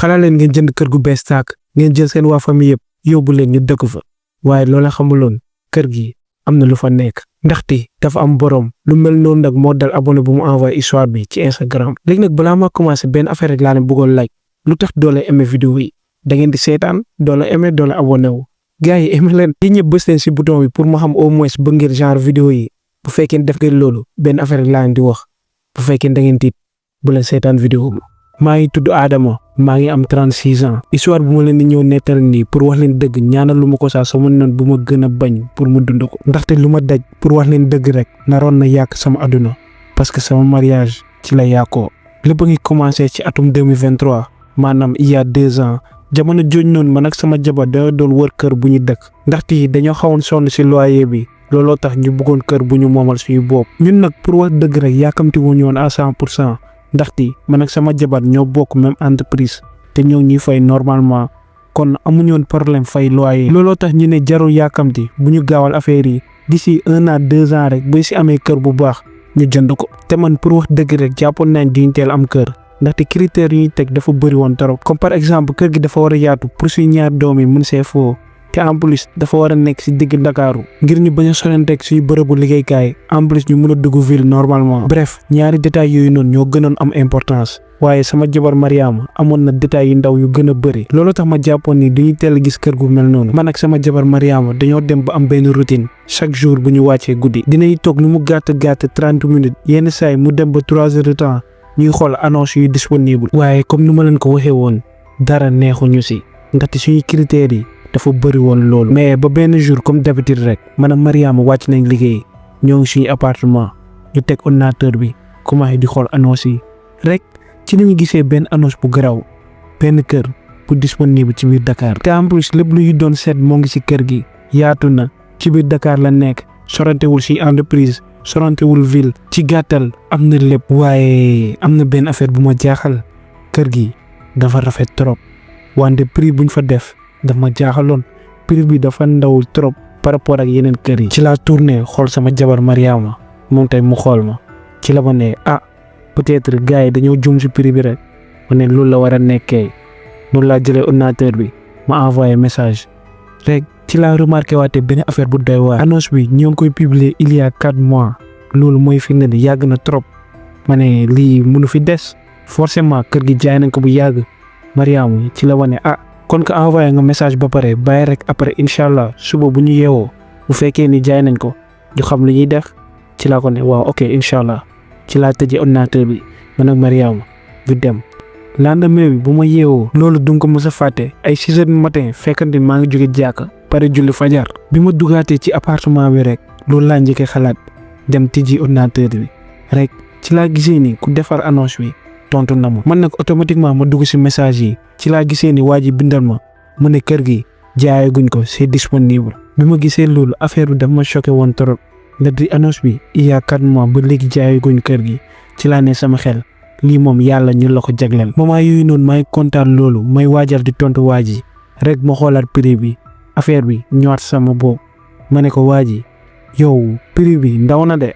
xalaat leen ngeen jënd kër gu bees tàkk ngeen jël seen waa famille yëpp yóbbu leen ñu dëkk fa waaye loola xamuloon kër gi am na lu fa nekk ndaxte dafa am borom lu mel noonu nag moo dal abonné bu mu envoyé histoire bi ci Instagram. léegi nag balaa maa commencé benn affaire rek laa leen bëggoon laaj lu tax doole aimé vidéo yi da ngeen di seetaan doole aimé doole abonné wu gars yi aimé leen yi ñëpp bës leen si bouton bi pour ma xam au moins ba ngir genre vidéo yi bu fekkee def ngeen loolu benn affaire rek laa leen di wax bu fekkee da ngeen tiit bu leen seetaan vidéo bi. maa ngi tudd Adama maa ngi am 36 ans histoire bu ma leen di ñëw nettal nii pour wax leen dëgg ñaanal lu ma ko saa sama noon bu ma gën a bañ pour mu dund ko ndaxte lu ma daj pour wax leen dëgg rek naroon na yàq sama aduna parce que sama mariage ci la yàqoo lépp a ngi commencé ci atum 2023 maanaam il y a 2 ans jamono jooju noonu man ak sama jabar dañoo doon wër kër bu ñu dëkk ndaxte dañoo xawoon sonn si loyer bi looloo tax ñu bëggoon kër bu ñu moomal suñu bopp ñun nag pour wax dëgg rek yàkkamti wu ñu woon à 100% ndaxte man ak sama jabar ñoo bokk même entreprise te ñoo ñuy fay normalement kon amuñu woon problème fay loyer looloo tax ñu ne jarul yàkkamti bu ñu gaawal affaire yi d'ici 1 à 2 ans rek ba si amee kër bu baax ñu jënd ko te man pour wax dëgg rek jàppoon nañ duñ teel am kër ndaxte critères yi ñuy teg dafa bëri woon trop comme par exemple kër gi dafa war a yaatu pour suñu ñaar doom yi mun see foo te en plus dafa war a nekk si digg Ndakaaru ngir ñu bañ a solanteeg suñu bërëbu liggéeykaay en plus ñu mën a dugg ville normalement bref ñaari détails yooyu noonu ñoo gënoon am importance waaye sama jabar Mariama amoon na détails yu ndaw yu gën a bëri loolu tax ma jàppoon ni duñuy teel a gis kër gu mel noonu man ak sama jabar Mariama dañoo dem ba am benn routine chaque jour bu ñu wàccee guddi dinañ toog nu mu gàtt 30 minutes yenn saay mu dem ba 3 heures de temps ñuy xool annonce yu disponible waaye comme ni ma leen ko waxee woon dara neexuñu si ndaxte suñuy critères yi dafa bëri woon loolu mais ba benn jour comme d'habitude rek man ak Mariama wàcc nañ liggéey ñoo ngi suñu appartement ñu teg ordinateur bi commencé di xool annonce yi rek ci lañu gisee benn annonce bu garaw benn kër bu disponible ci biir Dakar te en plus lépp lu ñu doon seet moo ngi ci kër gi yaatu na ci biir Dakar la nekk sorantewul ci entreprise sorantewul ville ci gàttal am na lépp waaye am na benn affaire bu ma jaaxal kër gi dafa rafet trop wante prix buñ fa def daf ma jaaxaloon prix bi dafa ndaw trop par rapport ak yeneen kër yi ci laa tourné xool sama jabar Mariama moom tey mu xool ma ci la ma ne peut-être gars yi dañoo jum si prix bi rek ma ne loolu la war a nekkee noonu laa jëlee ordinateur bi ma envoyé message rek ci laa remarqué waate benn affaire bu doy waar annonce bi ñoo ngi koy publier il y a 4 mois loolu mooy fi ne ni yàgg na trop ma ne lii mënu fi des forcément kër gi jaay nañ ko bu yàgg Mariama ci la wane kon ko envoyé nga message ba pare bàyyi rek après incha allah suba bu ñu yeewoo bu fekkee ni jaay nañ ko ñu xam lu ñuy def ci laa ko ne waaw ok incha allah ci laa tëjee ordinateur bi man ak Mariama bi dem lendemain bi bu ma yeewoo loolu du nga ko mës a fàtte ay 6 heures du matin fekkante maa ngi jóge jàkka pare julli fajar bi ma dugaatee ci appartement bi rek loolu laa njëkkee xalaat dem tijji ordinateur bi rek ci laa gisee ni ku defar annonce bi tontu na ma man nag automatiquement ma dugg si message yi ci laa gisee ni waa ji bindal ma mu ne kër gi jaayaguñ ko c'est disponible bi ma gisee loolu affaire bi dafa ma choqué woon trop ndax di annonce bi il y a 4 mois ba léegi jaayaguñ kër gi ci laa ne sama xel lii moom yàlla ñu la ko jagleel moment yooyu noonu may kontaan loolu may waajal di tontu waa ji rek ma xoolaat prix bi affaire bi ñëwaat sama bopp ma ne ko waa ji yow prix bi ndaw na de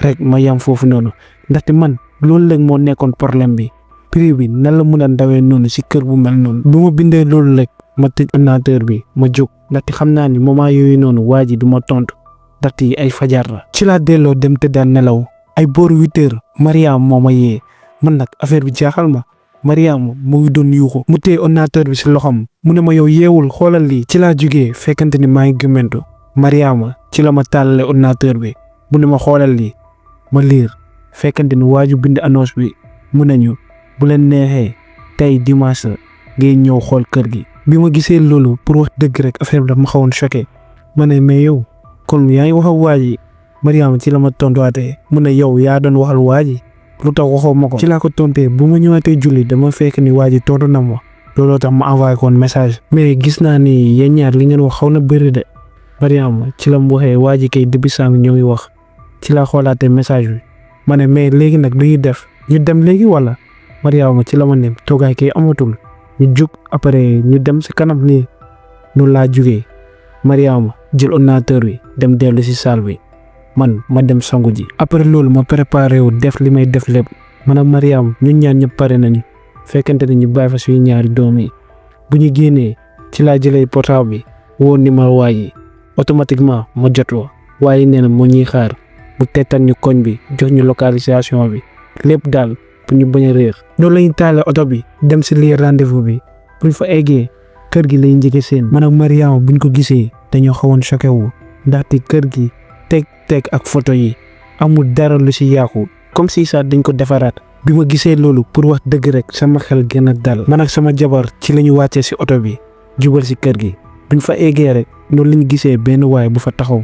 rek ma yam foofu noonu ndaxte man loolu léegi moo nekkoon problème bi prix bi nan la mën a ndawee noonu si kër bu mel noonu bu ma bindee loolu rek ma tëj ordinateur bi ma jóg ndaxte xam naa ni moment yooyu noonu waa ji du ma tontu ndaxte ay fajar la ci laa delloo dem tëddaan nelaw ay booru 8 heures Mariama moo ma yee man nag affaire bi jaaxal ma Mariama mu ngi doon yuuxu mu téye ordinateur bi si loxam mu ne ma yow yeewul xoolal lii ci laa jugee fekkante ni maa ngi gëmmentu Mariama ci la ma tàllale ordinateur bi mu ne ma xoolal lii ma liir fekkante ni waaju bind annonce bi mu nañu bu leen neexee tey dimanche ngay ñëw xool kër gi bi ma gisee loolu pour wax dëgg rek affaire bi dafa ma xawoon choqué ma ne mais yow kon yaa ngi wax ak waa ji Mariama ci la ma tontuwaatee mu ne yow yaa doon waxal waa ji lu tax waxoo ma ko ci laa ko tontee bu ma ñëwaatee julli dama fekk ni waa ji tontu na ma looloo tax ma envoyé koon message mais gis naa ni yéen ñaar li ngeen wax xaw na bëri de Mariama ci la mu waxee waa ji kay depuis sànq ñoo ngi wax ci laa xoolaatee message bi ma ne mais léegi nag lu ñuy def ñu dem léegi wala Mariama ci la ma ne toogaay kay amatul ñu jug après ñu dem si kanam nii noonu laa jugee Mariama jël ordinateur bi dem dellu si salle bi man ma dem sangu ji après loolu ma préparé wu def li may def lépp man ak Mariama ñun ñaan ñëpp pare nañu fekkente ne ñu bàyyi fa suñu ñaari doom yi bu ñu génnee ci laa jëlee portable bi woo numéro waa yi automatiquement ma jot wa waaye nee na moo ñuy xaar bu tettal ñu koñ bi jox ñu localisation bi lépp daal pour ñu bañ a réer. noonu la ñuy taalee oto bi dem si lii rendez-vous bi buñ fa eggee kër gi lay njëkkee seen man ak Mariama buñ ko gisee dañoo xawoon choqué wu ndaxte kër gi teg ak photo yi amul dara lu si yàqu comme si ça dañ ko defaraat. bi ma gisee loolu pour wax dëgg rek sama xel gën a dal man ak sama jabar ci la ñu wàccee si oto bi jubal si kër gi buñ fa eggee rek noonu la ñu gisee benn waay bu fa taxaw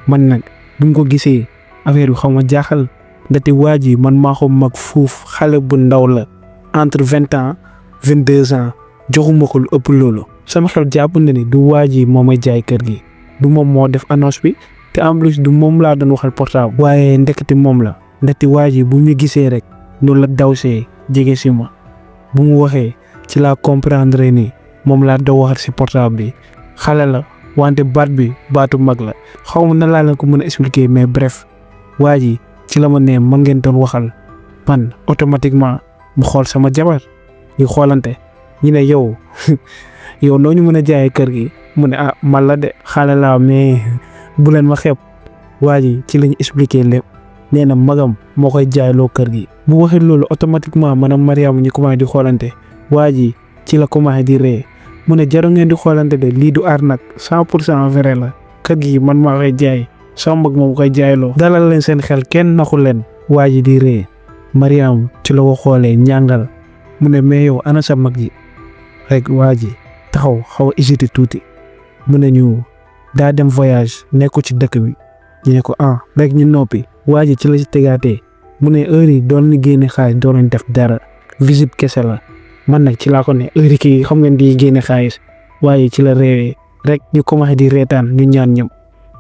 man nag buñ ko gisee affaire bi xaw ma jaaxal ndaxte waa ji man maa ko mag fuuf xale bu ndaw la entre 20 ans 22 ans joxuma ko lu ëpp loolu sama xel jàpp na ni du waa ji moo may jaay kër gi du moom moo def annonce bi te en plus du moom laa doon waxal portable waaye ndekete moom la ndaxte waa ji bu ñu gisee rek noonu la dawsee jege si ma bu mu waxee ci laa comprendre ni moom laa daw waxat si portable bi xale la wante baat bi baatu mag la xaw ma na laa leen ko mën a expliquer mais bref waa ji ci la ma ne man ngeen doon waxal man automatiquement mu xool sama jabar ñu xoolante ñu ne yow yow noo ñu mën a jaayee kër gi mu ne ah man la de xale laa mais bu leen ma xeeb waa ji ci lañu expliquer lépp nee na magam moo koy jaayloo kër gi bu waxee loolu automatiquement man ak Mariama ñu commencé di xoolante waa ji ci la commencé di ree mu ne jarul ngeen di xoolante de lii du arnaque 100% vrai la kër gi man maa koy jaay sama mag moom koy jaayloo dalal leen seen xel kenn naxu leen waa ji di ree Mariama ci la ko xoolee ñàngal mu ne mais yow ana sa mag ji rek waa ji taxaw xaw a hésité tuuti mu ne ñu daa dem voyage nekku ci dëkk bi ñu ne ko rek ñu noppi waa ji ci la ci tegaatee mu ne heure yi doon ni génne xaalis doon nañ def dara visite kese la man nag ci laa ko ne heure kii xam ngeen di génne xaalis waaye ci la réewee rek ñu commencé di reetaan ñu ñaan ñëm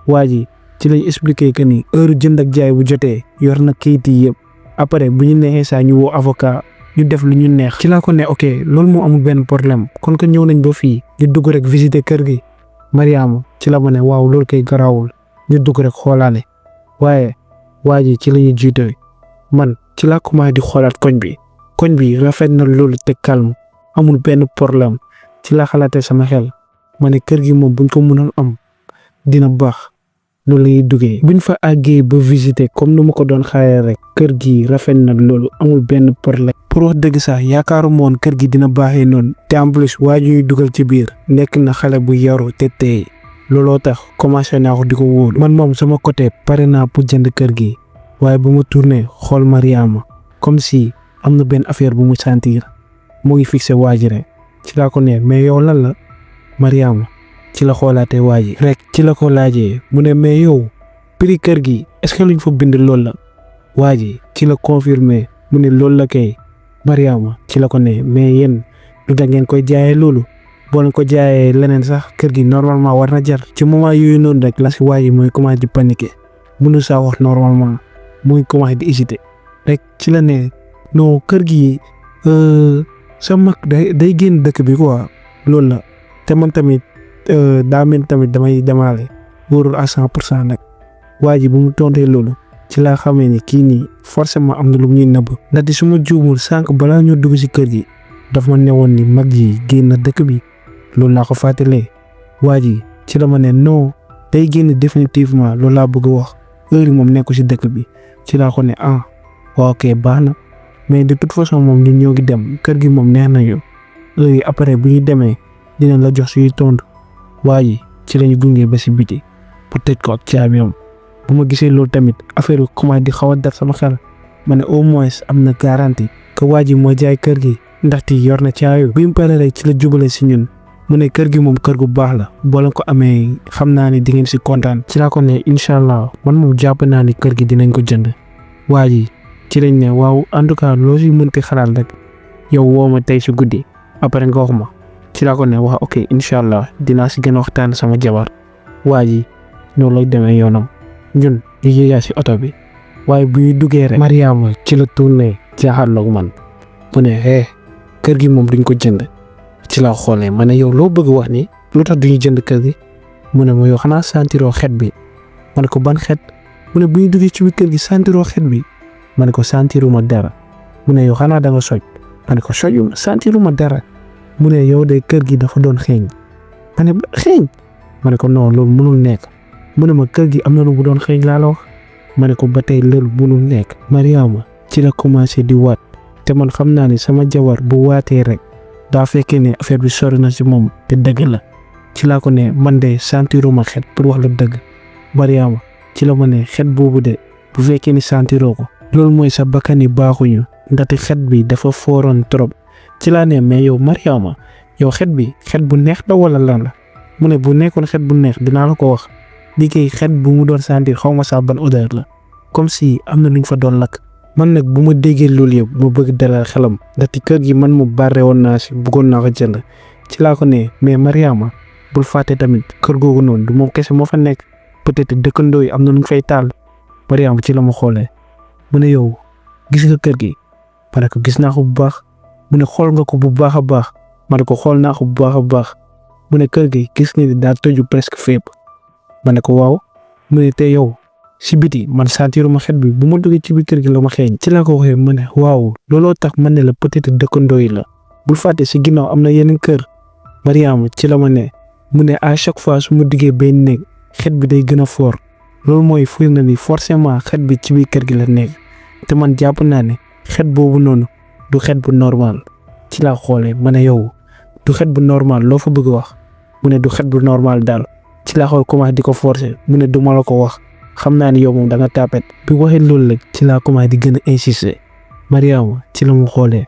waa ji ci lañ expliqué que ni heure jënd ak jaay bu jotee yor na kayit yi yëpp après bu ñu neexee saa ñu woo avocat ñu def lu ñu neex ci laa ko ne ok loolu moo amul benn problème kon que ñëw nañ ba fii ñu dugg rek visiter kër gi Mariama ci la ma ne waaw loolu kay garaawul ñu dugg rek xoolaale waaye waa ji ci la ñuy jiite man ci laa commencé di xoolaat koñ bi rafet na loolu te calme amul benn problème ci laa xalaatee sama xel ma ne kër gi moom buñ ko mënoon am dina baax loolu la ñuy duggee buñ fa àggee ba visiter comme nu ma ko doon xaaree rek kër gi rafet na loolu amul benn problème pour wax dëgg sax yaakaaruma woon kër gi dina baaxee noonu te en plus waa ji ñuy dugal ci biir nekk na xale bu yaru te tey looloo tax commencé naa ko di ko wóolu man moom sama côté pare naa pour jënd kër gi waaye bu ma tourné xool Mariama comme si am na benn affaire bu mu sentir mu ngi fixé waa ji rek ci laa ko ne mais yow lan la Mariama ci la xoolaatee waa ji rek ci la ko laajee mu ne mais yow prix kër gi est-ce que luñ fa bind loolu la waa ji ci la confirmé mu ne loolu la kay Mariama ci la ko ne mais yéen lu da ngeen koy jaayee loolu boo leen ko jaayee leneen sax kër gi normalement war na jar ci moment yooyu noonu rek la si waa ji mooy commencé di paniquer mënu saa wax normalement muy commencé di hésiter rek ci la ne non kër gi sa mag day génn dëkk bi quoi loolu la te man tamit daa mel tamit damay demaale wóorul à 100% nag waa ji bu mu tontee loolu ci laa xamee ni kii nii forcément am na lu ñuy nëbb ndaxte su ma juumul sànq balaa ñoo dugg si kër gi daf ma newoon ni mag ji génn na dëkk bi loolu laa ko fàttalee waa ji ci la ma ne non day génn définitivement loolu laa bëgg a wax heure yi moom nekku si dëkk bi ci laa ko ne waaw ok baax na mais de toute façon moom ñun ñoo ngi dem kër gi moom neex nañu heure yi après bu ñu demee dinañ la jox suñuy tontu waa ji ci lañu gunge ba si biti pour tëj ko ak caabiam bu ma gisee loolu tamit affaire bi commencé di xaw a def sama xel ma ne au moins am na garantie que waa ji moo jaay kër gi ndaxte yor na caabi bi mu paree rek ci la jubale si ñun mu ne kër gi moom kër gu baax la boo leen ko amee xam naa ni di ngeen si kontaan ci laa ko ne incha allah man moom jàpp naa ni kër gi dinañ ko jënd waa ji ci lañ ne waaw en tout cas loo si mënti xalaat rek yow woo ma tey si guddi après nga wax ma ci laa ko ne wax ok incha allah dinaa si gën a waxtaan sama jabar waa ji noonu lay demee yoonam ñun ñu yéeyaa si oto bi waaye bu ñu duggee rek Mariama ci la tourné jaaxaarloog man mu ne kër gi moom duñ ko jënd ci laa xoolee ma ne yow loo bëgg wax ni lu tax duñu jënd kër gi mu ne ma yow xanaa sentiroo xet bi ma ne ko ban xet mu ne bu ñu duggee ci biir kër gi sentiroo xet bi ma ne ko sentiruma dara mu ne yow xanaa da nga soj ma ne ko sojuma sentiruma dara mu ne yow de kër gi dafa doon xeeñ ma ne xeeñ ma ne ko non loolu mënul nekk mu ne ma kër gi am na lu bu doon xeeñ laa la wax ma ne ko ba tey loolu mënul nekk. Mariama ci la commencé di waat te man xam naa ne sama jabar bu waatee rek daa fekkee ne affaire bi sori na ci moom te dëgg la ci laa ko ne man de sentiruma xet pour wax la dëgg. Mariama ci la ma ne xet boobu de bu fekkee ni sentiroo ko loolu mooy sa bakkan yi baaxuñu ndaxte xet bi dafa fooroon trop. ci laa ne mais yow Mariama yow xet bi xet bu neex la wala lan la mu ne bu nekkoon xet bu neex dinaa la ko wax liggéey xet bu mu doon sentir xaw ma sax ban odeur la comme si am na luñ fa doon lakk. man nag bu ma déggee loolu yëpp mu bëgg dalal xelam ndaxte kër gi man mu bare woon naa si bëggoon naa ko jënd ci laa ko ne mais Mariama bul fàtte tamit kër googu noonu du moom kese moo fa nekk peut-être dëkkandoo yi am na luñ fay taal. Mariama ci la ma xoolee mu ne yow gis nga kër gi ma ne ko gis naa ko bu baax mu ne xool nga ko bu baax a baax ma ne ko xool naa ko bu baax a baax mu ne kër gi gis nga ni daa tëju presque fépp ma ne ko waaw mu ne te yow si biti man sentiruma xet bi bu ma duggee ci biir kër gi la ma xeeñ. ci laa ko waxee mu ne waaw looloo tax man ne la peut-être dëkkandoo yi la bul fàtte si ginnaaw am na yeneen kër. Mariama ci la ma ne mu ne à chaque fois su ma duggee benn néeg xet bi day gën a fort loolu mooy fuy na ni forcément xet bi ci biir kër gi la nekk te man jàpp naa ne xet boobu noonu du xet bu normal. ci laa xoolee ma ne yow du xet bu normal loo fa bëgg wax mu ne du xet bu normal daal. ci laa xool commencé di ko forcer mu ne du ma la ko wax xam naa ni yow moom da nga tapet bi waxee loolu rek ci laa commencé di gën a insister. Mariama ci la mu xoolee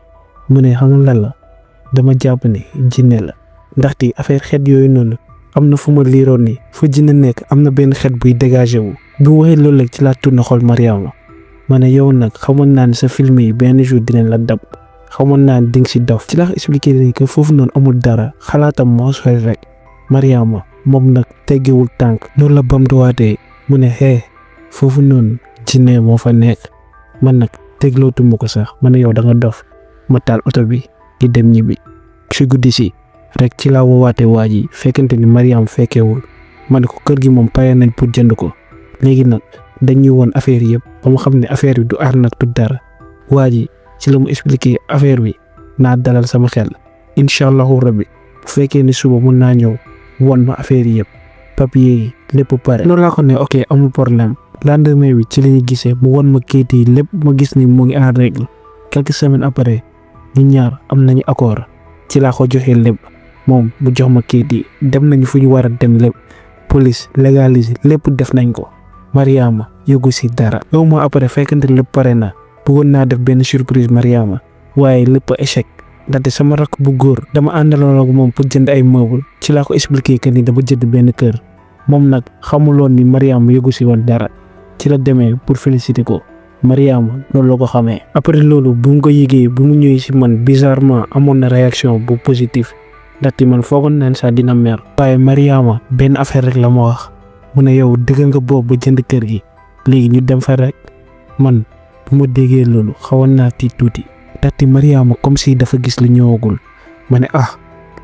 mu ne xam nga lan la dama jàpp ne jinne la ndaxte affaire xet yooyu noonu am na fu ma liiroon ni fu jinne nekk am na benn xet buy dégagé wu. bi waxee loolu rek ci laa tourné xool Mariama ma ne yow nag xamoon naa ne sa film yi benn jour dinañ la dab xamoon naa ne di nga si dof. ci laa expliqué ni que foofu noonu amul dara xalaatam moo sooy rek. Mariama moom nag teggewul tànk noonu la bamtuwaatee mu ne foofu noonu jinne moo fa nekk man nag teglootuma ko sax ma ne yow da nga dof ma taal oto bi di dem ñibbi. ci guddi si rek ci laa woowaatee waa ji fekkente ni Mariama fekkeewul ma ne ko kër gi moom pare nañ pour jënd ko léegi nag dañuy woon affaire yëpp ba mu xam ne affaire bi du arnaque du dara. waa ji ci la mu expliqué affaire bi naa dalal sama xel incha allahu rabbi bu fekkee ni suba mun naa ñëw won ma affaire yëpp papier yi lépp pare. noonu laa ko ne ok amul problème lendemain bi ci la ñu gisee mu won ma kayit yi lépp ma gis ni mu ngi en règle quelques semaines après ñu ñaar am nañu accord ci laa ko joxee lépp moom mu jox ma kayit yi dem nañu fu ñu war a dem lépp police légalise lépp def nañ ko. Mariama yëgu si dara. yow moo après fekkante lépp pare na bëggoon naa def benn surprise Mariama waaye lépp échec ndaxte sama rakk bu góor dama àndaloon ak moom pour jënd ay meubles ci laa ko expliqué que ni dama jënd benn kër moom nag xamuloon ni Mariama yëgu si woon dara ci la demee pour féliciter ko Mariama loolu la ko xamee. après loolu bu mu ko yëgee bu mu ñëwee si man bizarrement amoon na réaction bu positif ndaxte man foogoon nañ sax dina mer. waaye Mariama benn affaire rek la ma wax mu ne yow dëgg nga boobu ba jënd kër gi léegi ñu dem fa rek. man bu ma déggee loolu xawoon naa tiit tuuti ndaxte Mariama comme si dafa gis lu ñëwagul ma ne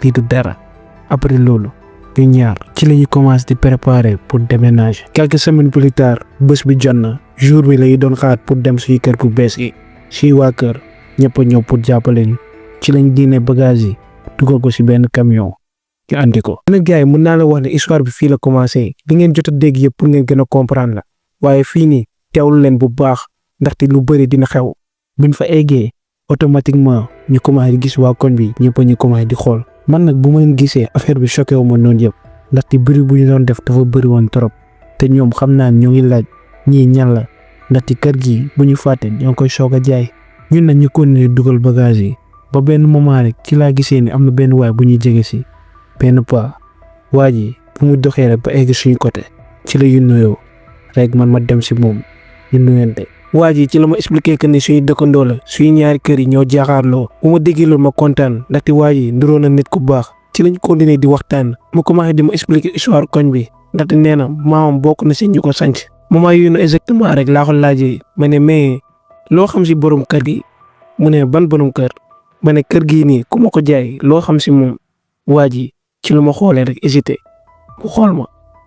lii du dara. après loolu ñu ñaar ci la ñu commencé di préparer pour déménager. quelques semaines plus tard bés bi jot na jour bi lañu doon xaar pour dem suñu kër gu bees gi suñu waa kër ñëpp a ñëw pour jàppale ñu ci lañ génnee bagage yi dugal ko si benn camion ñu andi ko. nag gars yi mën naa la wax ne histoire bi fii la commencé li ngeen jot a dégg yëpp pour ngeen gën a comprendre la waaye fii nii teewlu leen bu baax ndaxte lu bëri dina xew buñ fa eggee automatiquement ñu commencé di gis waa koñ bi ñëpp ñu commencé di xool. man nag bu ma leen gisee affaire bi choqué wu ma noonu yëpp ndaxte bëri bu ñu doon def dafa bëri woon trop te ñoom xam naa ñoo ngi laaj ñii ñan la ndaxte kër gi bu ñu fàtte ñoo ngi koy soog a jaay. ñun nag ñu continuer dugal bagage yi ba benn moment rek ci laa gisee ni am na benn waay bu ñuy jege si benn pas waa ji bu mu doxee rek ba egg suñu côté ci la yu nuyoo rek man ma dem si moom ñu nuyante. waa ji ci la ma expliqué que ni suñu dëkkandoo la suñu ñaari kër yi ñoo jaaxaarloo bu ma déggee loolu ma kontaan ndaxte waa ji nduroon na nit ku baax ci lañ continuer di waxtaan mu commencé di ma expliquer histoire koñ bi ndaxte nee na maamam bokk na si ñu ko sanc moment yu ne exactement rek laa ko laajee ma ne mais loo xam si borom kër gi mu ne ban borom kër ma ne kër gii nii ku ma ko jaay loo xam si moom waa ji ci lu ma xoolee rek hésité mu xool ma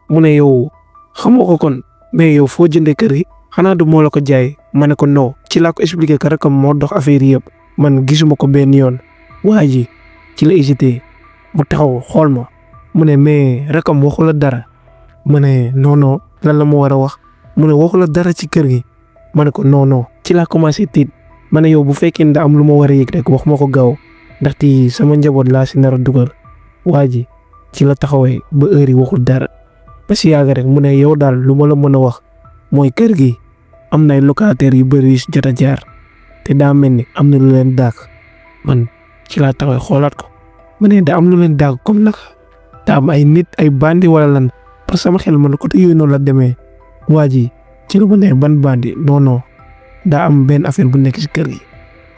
mu ne yow xamoo ko kon mais yow foo jëndee kër gi xanaa du moo la ko jaay ma ne ko non ci laa ko expliqué que rek moo dox affaire yëpp man gisuma ko benn yoon. waa ji ci la hésité mu taxaw xool ma mu ne mais rakam waxu la dara ma ne non non lan la ma war a wax mu ne waxu la dara ci kër gi ma ne ko non non. ci laa commencé tiit ma ne yow bu fekkee ne am lu ma war a yëg rek wax ma ko gaaw ndaxte sama njaboot laa si nar a dugal. waa ji ci la taxawee ba heure yi waxul dara ba si yàgg rek mu ne yow daal lu ma la mën a wax mooy kër gi am na ay locataires yu bëri yu si jot a jaar te daa mel ni am na lu leen dàq. man ci laa taxawee xoolaat ko ma ne daa am lu leen dàq comme nag daa am ay nit ay bandi wala lan parce que sama xel man côté yooyu noonu la demee. waa ji ci la ma ne ban bandi non non daa am benn affaire bu nekk si kër gi.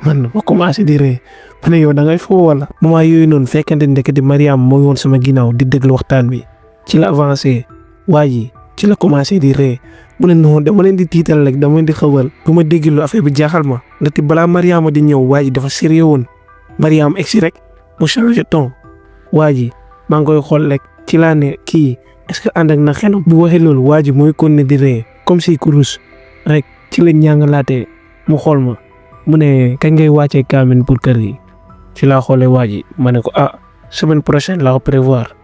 man ma commencé di ree ma ne yow da ngay foo wala. moment yooyu noonu fekkente ne di Mariam moo ngi woon sama ginnaaw di déglu waxtaan bi ci la avancé. waa ji ci la commencé di ree mu ne non dama leen di tiital rek dama leen di xawal. bu ma déggee affaire bi jaaxal ma ndaxte balaa Mariama di ñëw waa ji dafa sérieux woon. Mariam egsi rek mu changé ton. waa ji maa ngi koy xool rek ci laa ne kii est-ce que ànd ak na xelam. bu waxee loolu waa ji mooy continuer di ree comme si kurus rek ci la ñàngalaatee mu xool ma mu ne kañ ngay wàccee kaamin pour kër gi. ci laa xoolee waa ji ma ne ko semaine prochaine laa ko prévoir.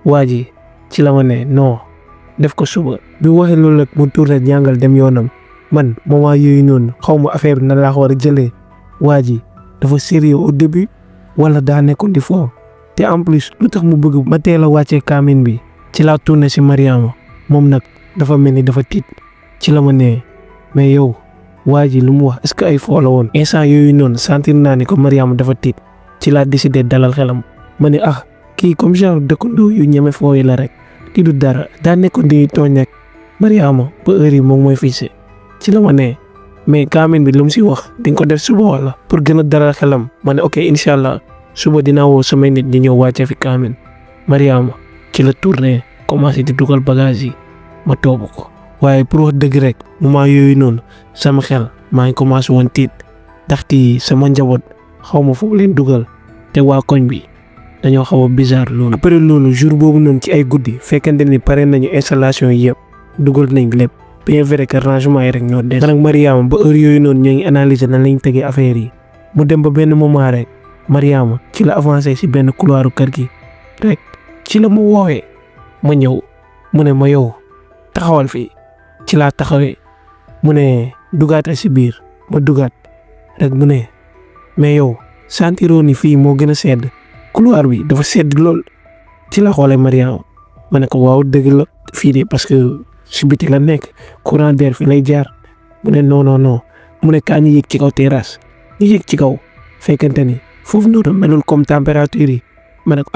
waa ji ci la ma ne non def ko suba. bi waxee loolu rek mu tourné ñàngal dem yoonam man moment yooyu noonu xaw ma affaire bi nan laa ko war a jëlee. waa ji dafa sérieux au début wala daa nekkoon di fo te en plus lu tax mu bëgg ma teel a wàccee kaamin bi. ci laa tourné si Mariama moom nag dafa mel ni dafa tiit. ci la ma ne mais yow waa ji lu mu wax est-ce que ay foo la woon. instant yooyu noonu sentir naa ni ko Mariama dafa tiit. ci laa décidé dalal xelam ma ne kii comme genre dëkkandoo yu ñeme foo yi la rek kii du dara daa nekkoon di tooñ rek. Mariama ba heure yi moom mooy fixé. ci la ma ne mais kaamin bi lu mu si wax di nga ko def suba wala. pour gën a dalal xelam ma ne ok incha allah suba dinaa woo samay nit ñi ñëw wàcce fi kaamin. Mariama ci la tourné commencé di dugal bagage yi ma toobu ko. waaye pour wax dëgg rek moment yooyu noonu sama xel maa ngi commencé woon tiit ndaxte sama njaboot xaw ma foofu leen dugal te waa koñ bi dañoo xaw a bizarre loolu. après loolu jour boobu noonu ci ay guddi fekkente ni pare nañu installation yi yëpp dugal nañ lépp bien vrai que rangement yi rek ñoo des. man ak Mariama ba heure yooyu noonu ñoo ngi analyser nan lañ tegee affaire yi mu dem ba benn moment rek Mariama ci la avancé si benn couloiru kër gi rek ci la mu woowee ma ñëw mu ne ma yow taxawal fii. ci laa taxawee mu ne dugaat si biir ma dugaat rek mu ne mais yow sentiroo ni fii moo gën a sedd couloir bi dafa sedd lool. ci la xoolee Mariama ma ne ko waaw dëgg la fii de parce que si biti la nekk courant d'air fi lay jaar. mu ne non non non mu ne kaa ñu yéeg ci kaw terrasse ñu yéeg ci kaw fekkente ni foofu noonu melul comme température yi. ma ne ko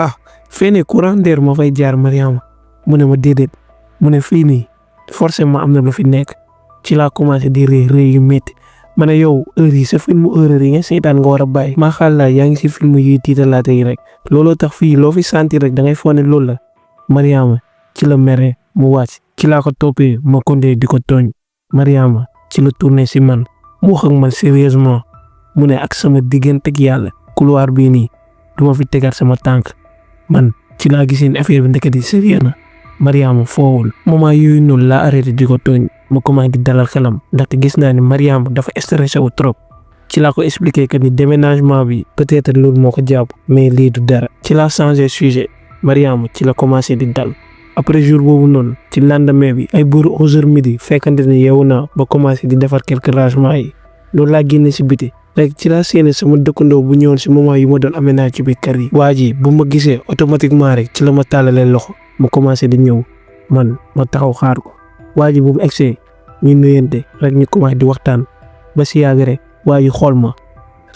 fee ne courant d'air moo fay jaar Mariama mu ne ma déedéet mu ne fii nii forcément am na lu fi nekk. ci laa commencé di ree yu métti ma ne yow heure yi sa film horreur yi nga seetaan nga war a bàyyi. maa xaala yaa ngi si film yuy tiitalaate yi rek looloo tax fii loo fi sentir rek da ngay foog ne loolu la. Mariama ci la mere mu wàcc. ci laa ko toppee ma kondee di ko tooñ. Mariama ci la tourné si man mu wax ak man sérieusement mu ne ak sama diggante ak yàlla couloir bii nii du ma fi tegaat sama tànk. man ci laa gisee ne affaire bi ndeketi sérieux na. Mariama foowul moment yooyu noonu laa arrêté di ko tooñ ma commencé di dalal xelam ndaxte gis naa ne Mariama dafa stressé wu trop. ci laa ko expliqué que ni déménagement bi peut-être loolu moo ko jàpp mais lii du dara. ci laa changé sujet Mariama ci la commencé di dal. après jour boobu noonu ci lendemain bi ay booru 11h midi fekkante ne yeewu naa ba commencé di defar quelques rangements yi loolu laa génne si biti rek ci laa séenee sama dëkkandoo bu ñëwoon si moment yu ma doon aménage ci biir kër yi. waa ji bu ma gisee automatiquement rek ci la ma tàllalee loxo mu commencé di ñëw man ma taxaw xaar ko. waa ji bu mu egsee ñu nuyante rek ñu commencé di waxtaan ba si yàgg rek waa ji xool ma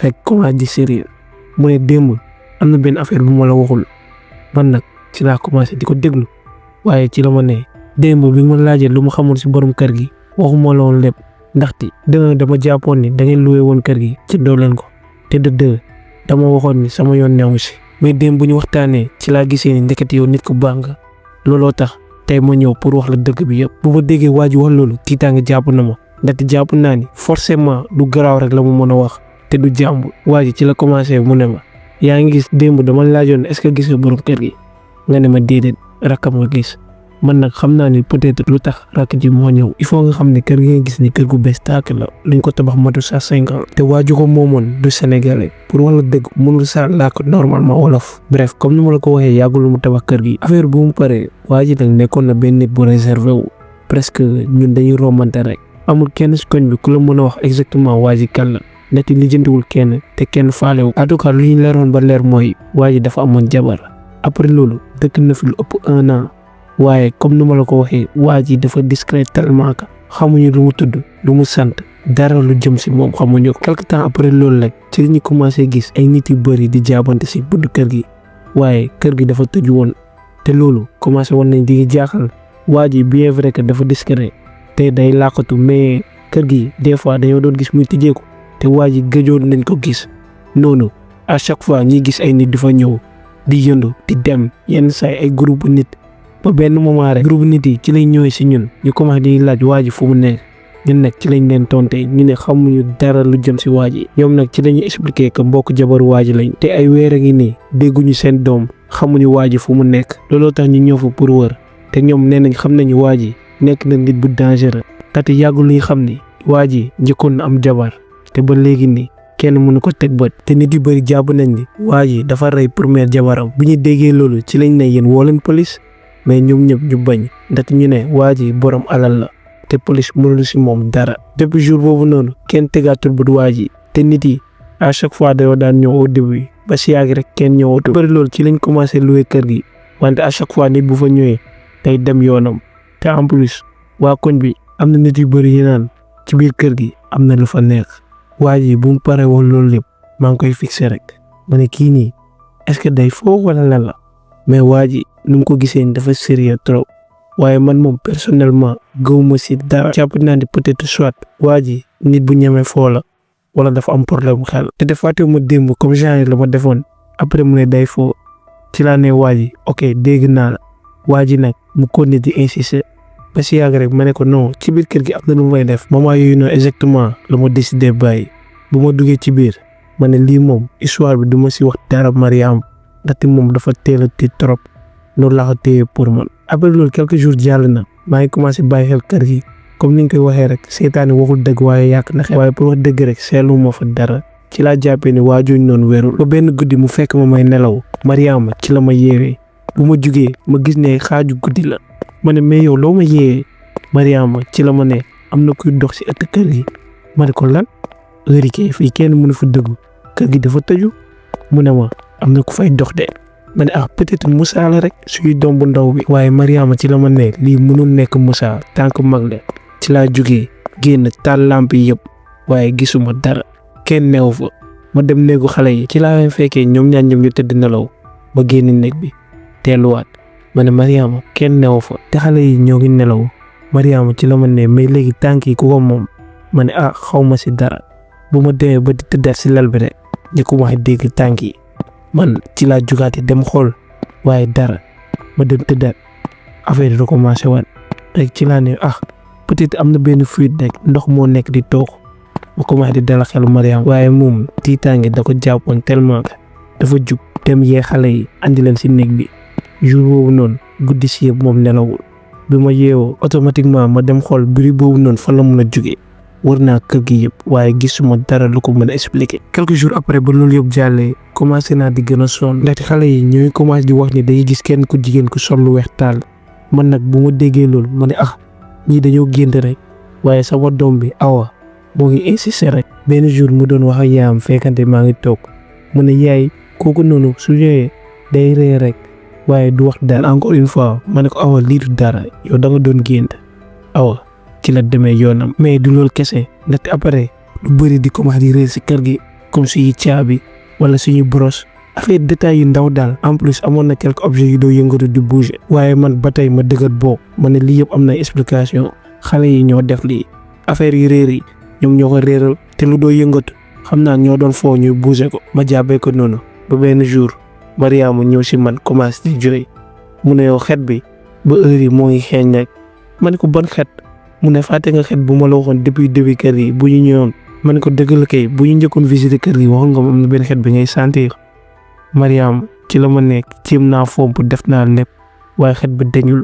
rek commencé di sérieux mu ne démb am na benn affaire bu ma la waxul. man nag ci laa commencé di ko déglu waaye ci la ma ne démb bi ma laajee lu mu xamul si borom kër gi waxuma la woon lépp ndaxte dama jàppoon ni da ngeen loué woon kër gi ci doo leen ko te de dama waxoon ni sama yoon newu si. mais démb bu ñu waxtaanee ci laa gisee ni ndekete yow nit ku baax nga looloo tax tey ma ñëw pour wax la dëgg bi yëpp. bu ma déggee waa ji wax loolu tiitaange jàpp na ma ndaxte jàpp naa ni forcément du garaaw rek la mu mën a wax te du jàmb. waa ji ci la commencé mu ne ma yaa ngi gis démb dama laajoon est-ce que gis nga borom kër gi nga ne ma déedéet rakkam nga gis man nag xam naa ni peut-être lu tax rakk ji moo ñëw il faut nga xam ne kër gi nga gis ni kër gu bees tàkk la luñ ko tabax matu sax 5 ans te waaju ko moomoon du sénégalais pour wala dëgg mënul sa làkk normalement wolof. bref comme ni ma la ko waxee yàggul mu tabax kër gi affaire bu mu paree waa ji nag nekkoon na benn nit bu réservé wu presque ñun dañuy rombante rek amul kenn si koñ bi ku la mën a wax exactement waa ji kan la neti lijjantiwul kenn te kenn faalewu en tout cas lu ñu leeroon ba leer mooy waa ji dafa amoon jabar après loolu dëkk na fi lu ëpp 1 an waaye comme ni ma la ko waxee waa ji dafa discret tellement que xamuñu lu mu tudd lu mu sant dara lu jëm si moom xamuñu ko quelque temps après loolu rek ci li ñu commencé gis ay nit yu bëri di jaabante si budd kër gi waaye kër gi dafa tëju woon te loolu commencé woon nañ di jaaxal waa ji bien vrai que dafa discret te day làqatu mais kër gi des fois dañoo doon gis muy tijjeeku te waa ji gëjoon nañ ko gis noonu à chaque fois ñuy gis ay nit di fa ñëw di yëndu di dem yenn saa ay groupe nit ba benn moment rek groupe nit yi ci lañ ñëwee si ñun ñu commencé di laaj waa ji fu mu nekk ñun nag ci lañ leen tonte ñu ne xamuñu dara lu jëm si waa ji ñoom nag ci lañuy expliquer que mbokk jabaru waa ji lañ te ay weer a ngi nii dégguñu seen doom xamuñu waa ji fu mu nekk looloo tax ñu ñëw fa pour wër te ñoom nee nañ xam nañu waa ji nekk na nit bu dangereux tati yàggul luy xam ni waa ji njëkkoon na am jabar te ba léegi nii kenn mënu ko teg bët te nit yu bëri jàpp nañ ni waa ji dafa rey première jabaram bu ñu déggee loolu ci lañ ne yéen woo leen police mais ñoom ñëpp ñu bañ ndaxte ñu ne waa ji borom alal la te police mënul si moom dara depuis jour boobu noonu kenn tegaatul bët waa ji te nit yi à chaque fois dañoo daan ñëw au début ba si yàgg rek kenn ñëwatu bëri loolu ci lañ commencé louer kër gi wante à chaque fois nit bu fa ñëwee day dem yoonam te en plus waa koñ bi am na nit yu bëri yi naan ci biir kër gi am na lu fa nekk waa ji bu mu paree woon loolu lépp maa ngi koy fixé rek ma ne kii nii est-ce que day foo wala lan la mais waa ji nu mu ko gisee dafa sérieux trop waaye man moom personnellement gëwuma si dara jàpp naa ne peut-être soit waa ji nit bu ñeme foo la wala dafa am problème xel te defaatee ma démb comme genre la ma defoon après mu ne day foo ci laa ne waa ji ok dégg naa la waa ji nag mu continuer di insister ba si yàgg rek ma ne ko non ci biir kër gi am na lu may def moment yooyu noonu exactement la ma décidé bàyyi bu ma duggee ci biir ma ne lii moom histoire bi du ma si wax dara Mariam ndaxte moom dafa teel a tiit trop loolu laa ko téye pour man après loolu quelques jours jàll na maa ngi commencé bàyyi xel kër gi comme ni nga koy waxee rek seetaani waxul dëgg waaye yàq na xel waaye pour wax dëgg rek seetlu ma fa dara ci laa jàppee ni waajuñ noonu wérul ba benn guddi mu fekk ma may nelaw Mariama ci la ma yeewee bu ma jugee ma gis ne xaaju guddi la ma ne mais yow loo ma yeewee Mariama ci la ma ne am na kuy dox si ëtt kër gi ma ne ko lan heure yi fii kenn mënu fa dëggu kër gi dafa tëju mu ne ma am na ku fay dox de ma ne peut-être Moussa la rek suy doom bu ndaw bi waaye Mariama ci la ma ne lii mënul nekk Moussa tant que mag la ci laa jugee génn taal lamp yi yëpp waaye gisuma dara kenn neew fa ma dem néegu xale yi ci laa leen fekkee ñoom ñaar ñoom ñu tëdd nelaw ba génn néeg bi teeluwaat ma ne Mariama kenn neew fa te xale yi ñoo ngi nelaw Mariama ci la ma ne mais léegi tànk yi ku ko moom ma ne xaw ma si dara bu ma demee ba di tëddaat si lal bi rek ñu ko waxee dégg tànk yi man ci laa jugaate dem xool waaye dara ma dem tëddaat affaire yi recommencé waat rek ci laa ne peut-être am na benn fuite rek ndox moo nekk di toog ma commencé di dala xelu Mariam waaye moom tiitaange da ko jàppoon tellement que dafa jug dem yee xale yi andi leen si néeg bi jour boobu noonu guddi si yëpp moom nelawul bi ma yeewoo automatiquement ma dem xool bruit boobu noonu fan la mun a jugee wër naa kër gi yëpp waaye gisuma dara lu ko mën a expliquer. quelques jours après ba loolu yëpp jàllee commencé naa di gën a sonn ndaxte xale yi ñooy commencé di wax ni day gis kenn ku jigéen ku sol lu weex taal man nag bu ma déggee loolu ma ne ñii dañoo gént rek waaye sama doom bi Awa moo ngi insister rek benn jour mu doon wax ak yaayam fekkante maa ngi toog mu ne yaay kooku noonu su ñëwee day ree rek waaye du wax dara encore une fois ma ne ko Awa lii du dara yow da nga doon gént Awa ci la demee yoonam mais du loolu kese ndaxte après lu bëri di commencé di réer si kër gi comme suñu caabi wala suñu brosse affaire détails yu ndaw daal en plus amoon na quelques objets yu doo yëngatu di bouger waaye man ba tey ma dëggat boobu ma ne lii yëpp am na explication xale yi ñoo def lii affaire yu réer yi ñoom ñoo ko réeral te lu doo yëngatu xam naa ñoo doon foo ñuy bouger ko ma jàppee ko noonu ba benn jour Mariama ñëw si man commencé di jooy mu ne yow xet bi ba heure yi moo ngi xeeñ rek ma ne ko ban xet mu ne fàtte nga xet bu ma la waxoon depuis début kër yi bu ñu ñëwoon ma ne ko dëgg la kay bu ñu njëkkoon visiter kër gi waxoon nga am na benn xet bi ngay sentir Mariam ci la ma nekk ciim naa fomp def naa lépp waaye xet bi dañul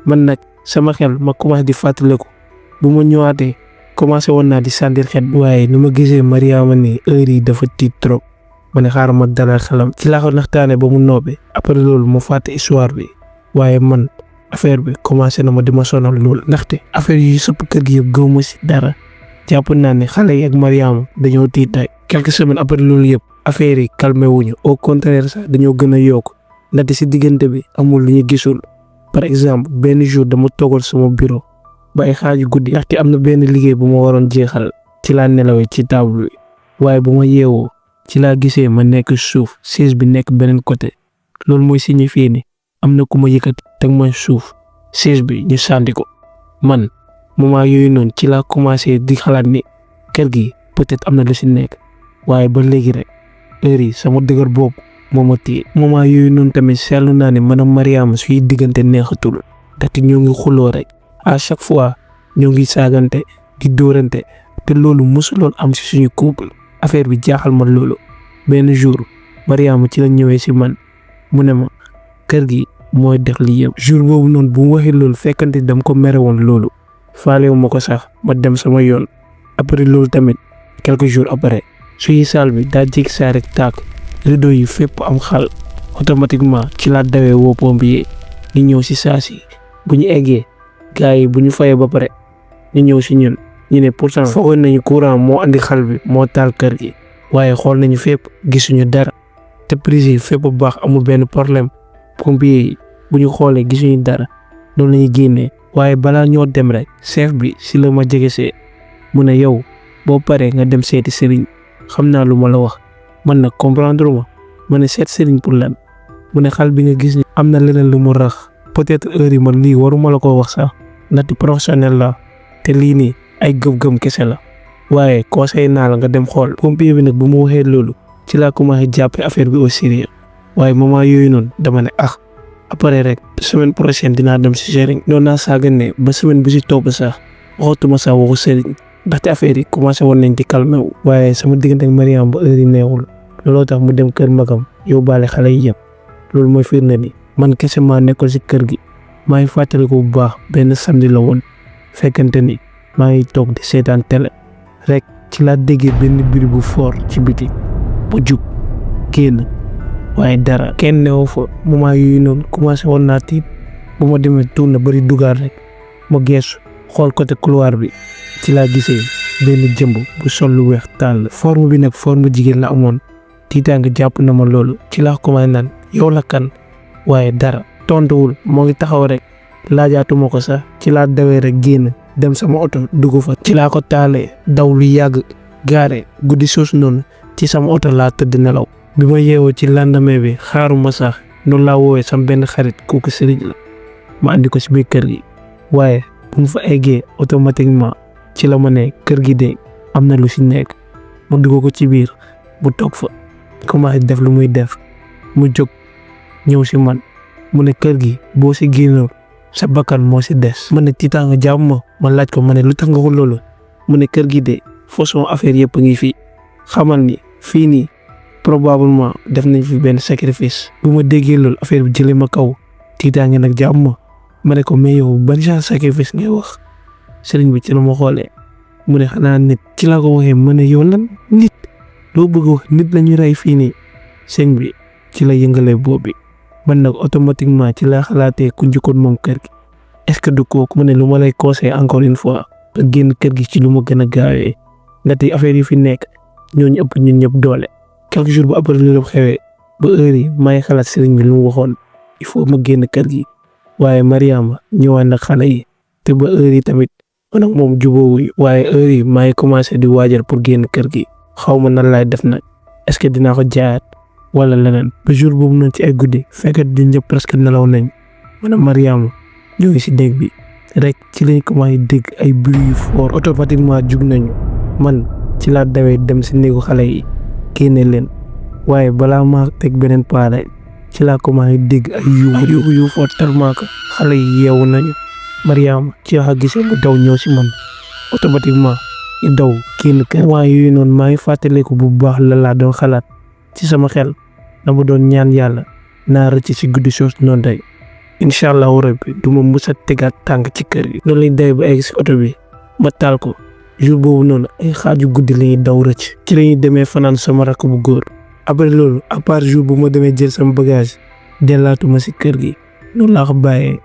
man nag sama xel ma commencé di fàttaliku bu ma ñëwaatee commencé woon naa di sentir xet waaye nu ma gisee Mariama ni heure yi dafa tiit trop ma ne xaaral ma dalal xelam ci laa ko naxtaane ba mu noobee après loolu mu fàtte histoire bi waaye man affaire bi commencé na ma di ma sonal loolu ndaxte affaire yi sëpp kër gi yëpp gëw ma si dara jàpp naa ne xale yi ak Mariama dañoo tiit rek quelques semaines après loolu yëpp affaire yi calmé wuñu au contraire sax dañoo gën a yokk ndaxte si diggante bi amul lu ñu gisul par exemple benn jour dama toogal sama bureau ba ay xaaju guddi ndaxte am na benn liggéey bu ma waroon jeexal ci laa nelawee ci table bi waaye bu ma yeewoo ci laa gisee ma nekk suuf chaise bi nekk beneen côté loolu mooy signifier ni am na ku ma yëkkati teg ma suuf chaise bi ñu sànni ko man moment yooyu noonu ci laa commencé di xalaat ni kër gi peut-être am na lu si nekk waaye ba léegi rek heure yi sama dëgër boobu moo ma téye moment yooyu noonu tamit seetlu naa ne man ak Mariama suy diggante neexatul ndaxte ñoo ngi xuloo rek à chaque fois ñoo ngi saagante di dóorante te loolu mosuloon am si suñu couple affaire bi jaaxal ma loolu benn jour Mariama ci la ñëwee si man mu ne ma kër gi mooy def li yëpp jour boobu noonu bu mu waxee loolu fekkante dam ko mere woon loolu faalewu ma ko sax ma dem sama yoon après loolu tamit quelques jours après suñu salle bi daa jékki saa rek tàkk rideau yi fépp am xal automatiquement ci laa dawee woo pompier ñu ñëw si saa si bu ñu eggee gars yi bu ñu fayee ba pare ñu ñëw si ñun ñu ne pourtant foogoon nañu courant moo andi xal bi moo taal kër gi waaye xool nañu fépp gisuñu dara te prise yi fépp bu baax amul benn problème pompier yi bu ñu xoolee gisuñu dara loolu la ñuy génnee waaye balaa ñoo dem rek chef bi si la ma jegesee mu ne yow boo paree nga dem seeti sëriñ xam naa lu ma la wax man nag comprendre ma ne seet sëriñ pour lan mu ne xal bi nga gis ni am na leneen lu mu rax peut-être heure yi man lii waruma la ko wax sax ndaxte professionnel la te lii nii ay gëm-gëm kese la waaye conseil naa la nga dem xool pompier bi nag bu mu waxee loolu ci laa commencé jàppe affaire bi au sérieux waaye moment yooyu noonu dama ne après rek semaine prochaine dinaa dem si sëriñ noonu naa saagane ba semaine bu si topp sax waxatuma sax waxu sëriñ ndaxte affaire yi commencé woon nañ di calmé wu waaye sama diggante ak Mariama ba heure yi neexul looloo tax mu dem kër magam yóbbaale xale yi yëpp loolu mooy firnde ni man kese maa nekkoon si kër gi maa ngi fàttaliku bu baax benn samedi la woon fekkante ni maa ngi toog di seetaan télé rek ci laa déggee benn bruit bu fort ci biti bu jub génn waaye dara kenn newu fa moment yooyu noonu commencé woon naa tiit bu ma demee tourné bari dugaar rek ma geesu xool côté couloir bi ci laa gisee benn jëmb bu sol lu weex tàll forme bi nag forme jigéen la amoon tiitaange jàpp na ma loolu ci laa commencé naan yow la kan waaye dara tontuwul moo ngi taxaw rek laajaatuma ko sax ci laa dawee rek génn dem sama oto dugg fa ci laa ko taalee daw lu yàgg gaare guddi soos noonu ci sama oto laa tëdd nelaw bi ma yeewoo ci lendemain bi xaaruma sax noonu laa woowee sama benn xarit kooku sëriñ la ma andi ko si biir kër gi waaye bu mu fa eggee automatiquement ci la ma ne kër gi de am na lu si nekk mu dugg ko ci biir bu toog fa commencé def lu muy def mu jóg ñëw si man mu ne kër gi boo si génnoon sa bakkan moo si des ma ne tiitaanga jàpp ma laaj ko ma ne lu tax nga ko loolu mu ne kër gi de façon affaire yëpp ngi fi xamal ni fii nii probablement def nañ fi benn sacrifice bu ma déggee loolu affaire bi jëlee ma kaw tiitaange nag jàpp ma ne ko mais yow ban genre sacrifice ngay wax sëriñ bi ci la ma xoolee mu ne xanaa nit ci laa ko waxee ma ne yow lan nit loo bëgg wax nit la ñu rey fii nii sëñ bi ci la yëngalee boobu man nag automatiquement ci laa xalaatee ku njëkkoon moom kër gi est-ce que du kooku mu ne lu ma lay conseiller encore une fois nga génn kër gi ci lu ma gën a gaawee nga tey affaire yi fi nekk ñooñu ëpp ñun ñëpp doole quelques jours bu après lu xewee ba heure yi may xalaat sëriñ bi lu mu waxoon il faut ma génn kër gi waaye Mariama ñëwaat na xale yi te ba heure yi tamit man ak moom jubóowuñu waaye heure yi maa ngi commencé di waajal pour génn kër gi xaw ma nan laay def nag est-ce que dinaa ko jaayaat wala leneen ba jour boobu noonu ci ay guddi fekk di ñëpp presque nelaw nañ man ak Mariama ñoo ngi si néeg bi rek ci lañ commencé dégg ay bruit yu fort automatiquement jug nañu man ci laa dawee dem si néegu xale yi génne leen waaye balaa maa teg beneen paare ci laa commencé dégg ay yuuxu yu fort tellement que xale yi yeewu nañu Mariama ci laa gisee mu daw ñëw si man automatiquement ñu daw génn kër waaye yooyu noonu maa ngi fàttaliku bu baax la laa doon xalaat ci sama xel dama doon ñaan yàlla naa rëcc si guddi soos noonu tey incha allahu rabbi du ma mus a tegaat tànk ci kër gi. loolu lañ day ba egg si oto bi ba taal ko jour boobu noonu ay xaaju guddi la ñuy daw rëcc ci la ñuy demee fanaan sama rakk bu góor. après loolu à part jour bu ma demee jël sama bagage dellaatuma si kër gi loolu laa ko bàyyee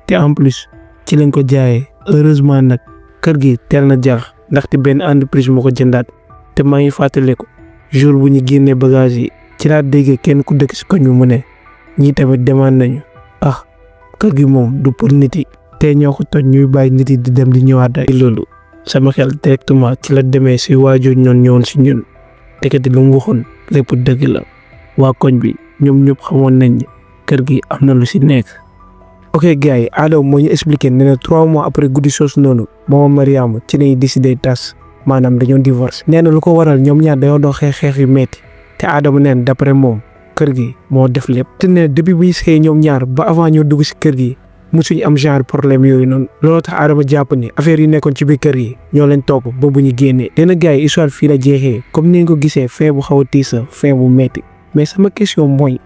te en plus ci lañ ko jaayee heureusement nag kër gi teel na jar ndaxte benn entreprise moo ko jëndaat te maa ngi fàttaliku jour bu ñu génnee bagage yi ci laa déggee kenn ku dëkk si koñ bi mu ne ñii tamit demande nañu kër gi moom du pour nit yi te ñoo ko toj ñuy bàyyi nit yi di dem di ñëwaat ay loolu sama xel directement ci la demee si waajur ñoon ñëwoon si ñun tekati lu mu waxoon lépp dëgg la waa koñ bi ñoom ñëpp xamoon nañ ne kër gi am na lu si nekk. ok gars yi Adama moo ñu expliqué ne 3 mois après guddi soosu noonu moom Mariama ci lañuy décidé tas maanaam dañoo divorce. nee na lu ko waral ñoom ñaar dañoo doon xeex yu metti te Adama neen d'après moom kër gi moo def lépp. te ne depuis bu ñu sëyee ñoom ñaar ba avant ñoo dugg si kër gi musuñu am genre problème yooyu noonu looloo tax Adama jàpp ni affaire yi nekkoon ci biir kër gi ñoo leen topp ba bu ñu génnee. dina gars yi histoire fii la jeexee comme ni nga ko gisee fin bu xaw a tiis la fin bu metti mais sama question mooy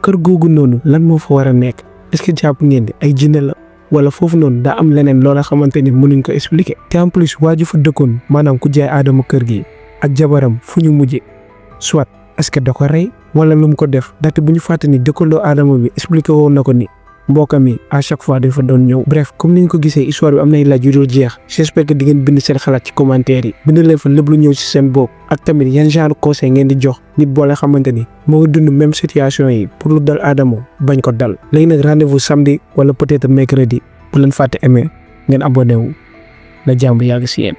kër googu noonu lan moo fa war a nekk est-ce que jàpp ngeen ni ay jinne la wala foofu noonu daa am leneen loola xamante ni mënuñ ko expliquer. te en plus waa ji fa dëkkoon maanaam ku jaay Adama kër gi ak jabaram fu ñu mujjee soit est-ce que da ko rey wala lu mu ko def ndaxte bu ñu fàtte ni dëkkandoo Adama bi expliqué woon na ko ni mbokkam yi à chaque fois dafa doon ñëw. bref comme ni ñu ko gisee histoire bi am nay laaj yu dul jeex j'espère que di ngeen bind seen xalaat ci commentaire yi bind leen fa lépp lu ñëw ci seen bopp ak tamit yan genre conseil ngeen di jox nit boole xamante ni moo ngi dund même situation yi pour lu dal Adama bañ ko dal. léegi nag rendez-vous samedi wala peut-être mercredi bu leen fàtte aimer ngeen abonné wu na jàmm yàgg si yéen.